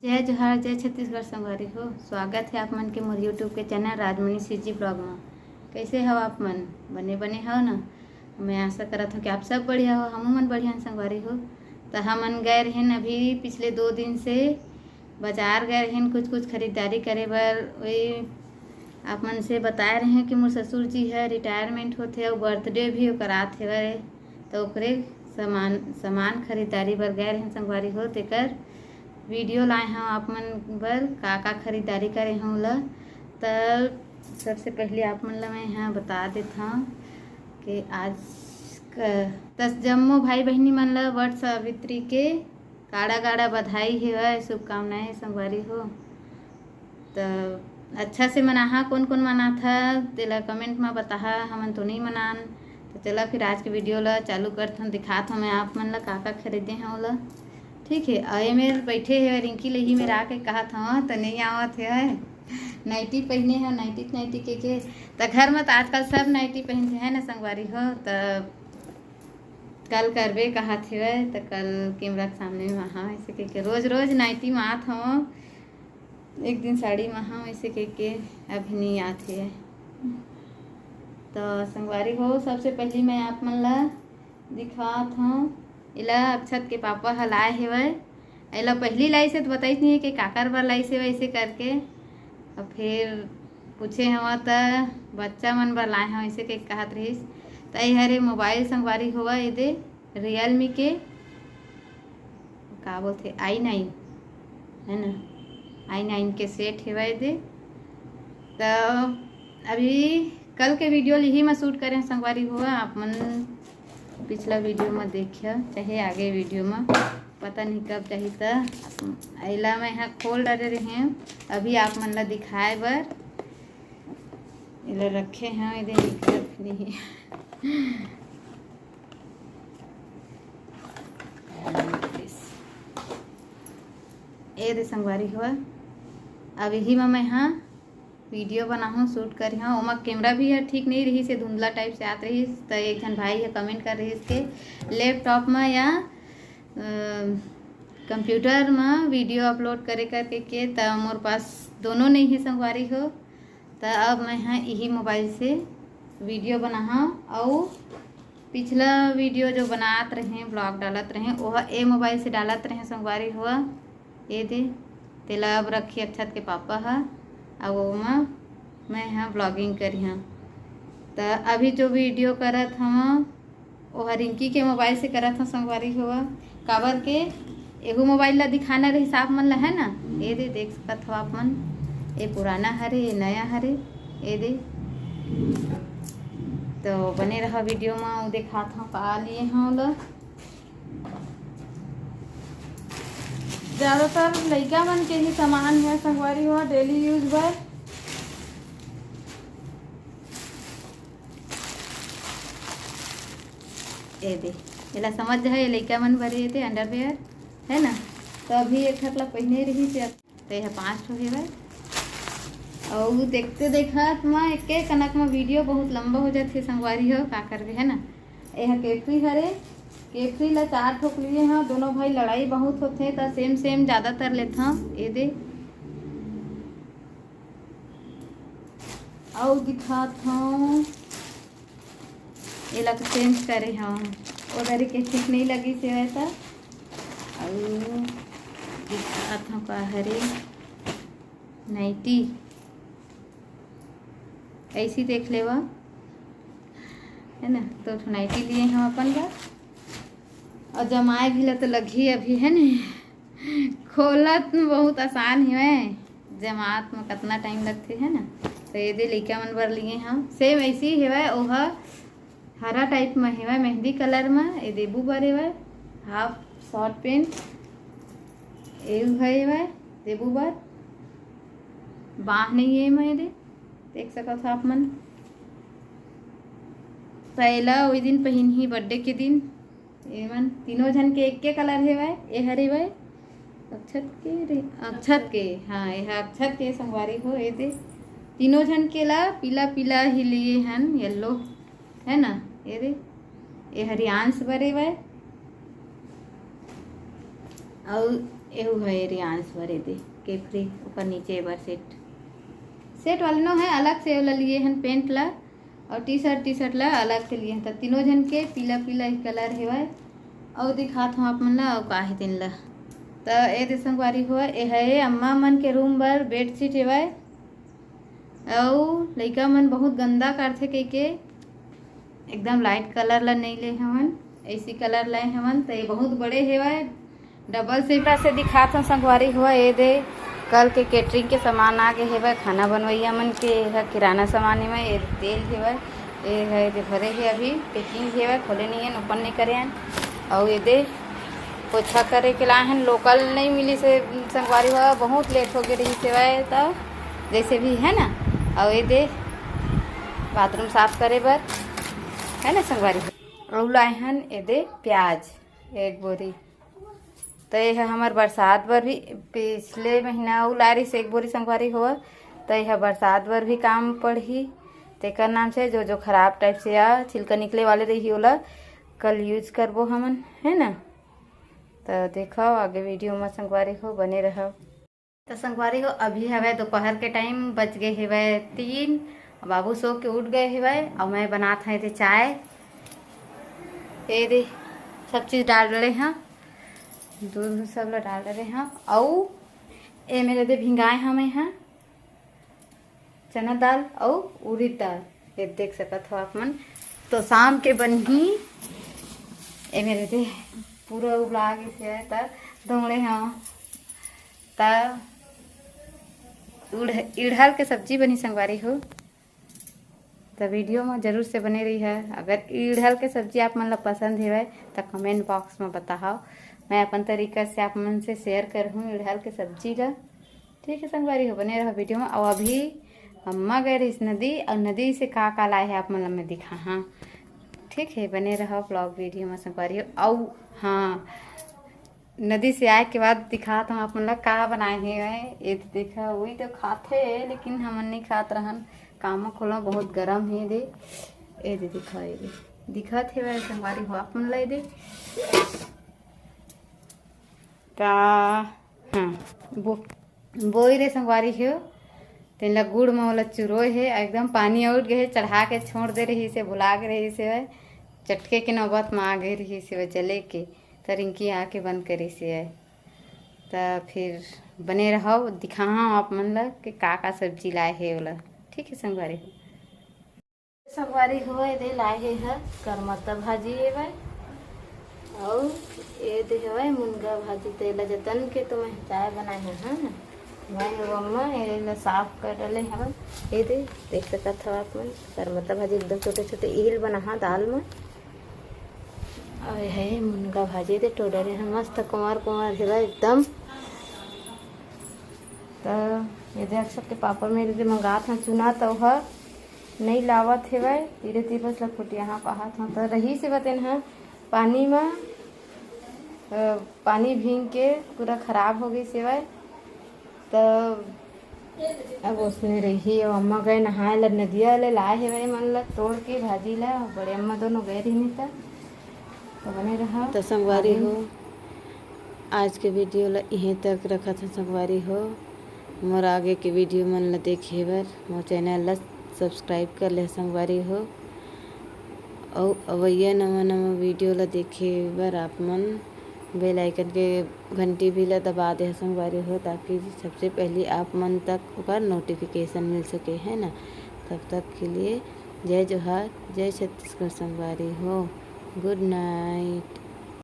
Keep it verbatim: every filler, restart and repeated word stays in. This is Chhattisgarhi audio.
जय जोहार, जय छत्तीसगढ़ संगवारी हो। स्वागत है आप मन के मोर YouTube के चैनल राजमणि सीजी ब्लॉग में। कैसे हो आप मन? बने बने हो ना? मैं आशा करत हूँ कि आप सब बढ़िया हो, हमू मन बढ़िया हन संगवारी हो। तो हमन गए रहेन अभी पिछले दो दिन से बाजार गए रहेन कुछ कुछ खरीदारी करे बर। वही आप मन से बताए रहे कि मोर ससुर जी है रिटायरमेंट होथे और बर्थडे भी ओकर आत हेवय, तो ओकरे सामान सामान खरीदारी बर गए रहेन संगवारी हो। तेकर वीडियो लाए हूँ आप मन बर, का का खरीदारी करे हूँ ला। त सबसे पहले आप मन ला मैं यहाँ बता देत हूँ कि आज क-, तस जम्मो भाई बहिनी मन ला वट सावित्री के गाड़ा गाड़ा बधाई हेवय, शुभकामनाएं संगवारी हो। त अच्छा से मनाहा, कोन कोन मनाथा तेला कमेंट में बताहा, हमन तो नहीं मनान। तो चला फिर आज के वीडियो ला चालू करथन, दिखात हूँ मैं आप मन ला का का खरीदे हैं ओला। ठीक है, और ये मेरे बैठे हैं रिंकी लही मेरा आके कहा था तो नहीं आवत है। नाइटी पहने हैं, नाइटी नाइटी के के। तो घर में तो आजकल सब नाइटी पहनते हैं ना संगवारी हो। तो कल करबे कहा थे तो कल कैमरा के सामने में आहा ऐसे के के रोज रोज नाइटी में आत हूँ। एक दिन साड़ी में आहा ऐसे के के अभी नहीं आत है। तो संगवारी हो, सबसे पहली मैं आप मन ला दिखात हूँ, एला अक्षत के पापा ह लाए हेवय। एला पहली लाइस हे तो बताइस नहीं कि काकर बर लाइस हे वैसे करके। और फिर पूछे हवा त बच्चा मन बर लाए हव ऐसे के कहत रहिस। त ए हरे मोबाइल संगवारी होवा, ए दे रियलमी के का बोलथे आई नाइन है ना, आई नाइन के सेट हेवय ए दे। त अभी कल के वीडियो लिही मैं शूट करें संगवारी हुआ, आप मन पिछला वीडियो में देखिया चाहे आगे वीडियो में, पता नहीं कब चाही त एला मैं हा खोल डारे रहे। अभी आप मन ला दिखाए बर एला रखे हैं, ए दे निकलत नहीं। ए दे संगवारी हुआ, अब यही में मैं हा वीडियो बनाहूँ, शूट करिहूँ। ओमा कैमरा भी ह ठीक नहीं रहिस, से धुंधला टाइप से आत रहिस, त एक झन भाई ह कमेंट कर रहिस के लैपटॉप में या अ, कंप्यूटर में वीडियो अपलोड करे करके के, त मोर पास दोनों नहीं है संगवारी हो। त अब मैं ह इही मोबाइल से वीडियो बनाहा, अउ पिछला वीडियो जो बनात रहे, ब्लॉग डालत रहे, ओह ए मोबाइल से डालत रहे संगवारी हो। ए दे, तेला अब रखी अक्षत के पापा ह, अउ ओमा मैं ह ब्लॉगिंग करिहा। त अभी जो वीडियो करत हव, ओह रिंकी के मोबाइल से करत हव संगवारी हो, काबर के एहू मोबाइल ला दिखाना रहिस आप मन ला, है ना। ए दे, देख सकत हव आप मन, ए पुराना हरे, ए नया हरे, ए दे। तो बने रहा वीडियो में, उ दिखात हव का लिए हव ओला। ज्यादातर लइका मन के ही सामान है संगवारी हो, डेली यूज बर। ए दे, एला समझ जाए, ये लइका मन बर ये दे अंडरवियर है ना। तो अभी एक ठक ला पहिने रही से, तो यह पाँच ठो हेवय। अउ देखते देखत म एके कनक म वीडियो बहुत लंबा हो जाथे संगवारी हो, का करबे है ना। एह केपरी हरे, केपरी ला चार ठोक लिए ह। दोनों भाई लड़ाई बहुत होथे त सेम सेम ज्यादातर लेथव। ए दे, अउ दिखात हव, एला तो चेंज करे हव, ओ दरी के ठीक नहीं लगिस हे वैसा। अउ दिखात हव का हरे नाइटी, ऐसी देख लेवा, है ना। तो ठो नाइटी लिए हव अपन बर, अउ जमाए भी ला तो लगही अभी, है ना। खोलत में बहुत आसान ही है, जमात में कितना टाइम लगथे, है ना। तो ये दे लइका मन बर लिए हम, सेम ऐसी ही हेवय, ओह हरा टाइप में हेवय, मेहंदी कलर में। ये देबू बर हेवय, हाफ शॉर्ट पैंट, एहू हेवय देबू बर, बाह नहीं है मैं दे, देख सकत हो आप मन। पहला वही दिन पहिनही बर्थडे के दिन, एमन तीनों झन के एके कलर हेवय। ए हर हेवय अक्षत के रे, अक्षत के, हाँ, ए ह अक्षत के संगवारी हो। ए दे तीनों झन के ला पीला पीला ही लिए हन, येलो, है ना। ए दे ए हरियांश बर हेवय, अउ एहू है रियांश बर, एदे केफरी, ओकर नीचे बर सेट, सेट वाले नो है, अलग से ओला लिए हन पेंट ला, और टी शर्ट, टी शर्ट ला अलग से लिए हन। त तीनों झन के पीला पीला ही कलर हेवय। अउ दिखात हूँ आप मन ला, अउ का हे तेन ला। त ए दे संगवारी हो, ए है अम्मा मन के रूम बर बेडशीट हेवय। अउ लइका मन बहुत गंदा करथे कहिके एकदम लाइट कलर ला नइ ले हवन, ऐसी कलर लाए हवन। त ये बहुत बड़े हेवय, डबल से से दिखात हूँ संगवारी हो। ए दे कल के केटरिंग के सामान आ गे हेवय, खाना बनवइया मन के। ये ह किराना सामान हेवय, ये तेल हेवय, ये ह ये दे भरे हे, अभी पैकिंग हेवय, खोले नइ हन, ओपन नइ करे हन। अउ ये दे पोछा करे के लाए हन, लोकल नइ मिलिस हे संगवारी हो, बहुत लेट हो गे रहिस हेवय। त जैसे भी है ना, अउ ये दे बाथरूम साफ करे बर है ना संगवारी हो। अउ लाए हन ये दे प्याज एक बोरी। त ये ह हमर बरसात बर भी, पिछले महीना अउ लाए रहिस एक बोरी संगवारी हो, त ये ह बरसात बर भी काम पड़ही। तेकर नाम से जो जो खराब टाइप से या छिलका निकले वाले रही, ओला कल यूज करबो हमन, है ना। त देखव आगे वीडियो म संगवारी हो, बने रहव। त संगवारी हो, अभी हवय दोपहर के टाइम, बज गे हेवय तीन। बाबू सो के उठ गए हेवय, अउ मैं बनात हंव एदे चाय। ए दे सब चीज डाल डरे हंव, दूध वूध सब ला डाल डरे हंव। अउ ए मेर दे भिंगाए हंव मैं ह चना दाल अउ उरिद दाल, ये देख सकत हो आप मन। तो शाम के बनही। ए मेर दे पूरा उबला गे हे, त धोड़े हंव। त उड़-, इड़हल के सब्जी बनही संगवारी हो। त वीडियो म जरूर से बने रहिहा। अगर इड़हल के सब्जी आप मन ला पसंद हेवय, त कमेंट बॉक्स म बताहव। मैं अपन तरीका से आप मन से शेयर करहूँ इड़हल के सब्जी ला। ठीक है संगवारी हो, बने रहो वीडियो म। अउ अभी अम्मा गए रहिस नदी, अउ नदी से का का लाए हे आप मन ला मैं दिखाहां। ठीक है, बने रहो ब्लॉग वीडियो म संगवारी हो। अउ हाँ, नदी से आए के बाद दिखात हंव आप मन ला का बनाए हे। ये तो देखा, वही तो खाथे, लेकिन हमन नहीं खात रहन। कामा खोला बहुत गरम हे दे। ए दे दिखा, ए दे दिखत हे वह संगवारी हो आप मन ला, ए दे। त हाँ, बो-, बोई रे संगवारी हो, तेन ला गुड़ म ओला चुरोय हे, एकदम पानी अउट गे हे, चढ़ा के छोड़ दे रहिस हे, भुला गे रहिस हे, चटके के नौबत म आ गे रहिस हे, जले के, त रिंकी आके बंद करिस हे। त फिर बने रहव, दिखाहूँ आप मन ला कि का का सब्जी लाए हे ओला। ठीक है संगवारी हो। संगवारी हो, ए दे लाए हे ह करमत्ता भाजी एवय, अउ ए दे हवय मुनगा भाजी। तेला जतन के तो मैं चाय बनाए हंव, हाँ। मैं अउ अम्मा एला साफ कर डले हवन। ए दे देख सकत हव आप मन, करमत्ता भाजी एकदम छोटे-छोटे इहिल बनाहा दाल म। अउ ए हे मुनगा भाजी, ए दे टोडरे ह मस्त कुंवर-कुंवर हेवय एकदम। त ए दे अक्षत के पापा मेर ले मंगात हंव, चुना त ओहर नइ लावत हेवय, तीरे तीर बस लखोटिया हाँ पाहत हंव। त रहिस हेवय तेन ह पानी म, अ, पानी भींग के पूरा खराब हो गइस हेवय। त अब ओसने रही। अउ अम्मा गए नहाए ला, नदिया ले लाए हेवय मन ला तोड़ के भाजी ला, बड़े अम्मा दोनों गए रहिन त। त बने रहा। त संगवारी हो, आज के वीडियो ला इहें तक रखत हंव संगवारी हो। मोर आगे के वीडियो मन ला देखे बर मोर चैनल ला सब्सक्राइब कर ले संगवारी हो, अउ अवइया नवा नवा वीडियो ला देखे बर आप मन बेल आइकन के घंटी भी ला दबा दे संगवारी हो, ताकि सबसे पहली आप मन तक ओकर नोटिफिकेशन मिल सके, है ना। तब तक के लिए जय जोहार, जय छत्तीसगढ़ संगवारी हो, गुड नाइट।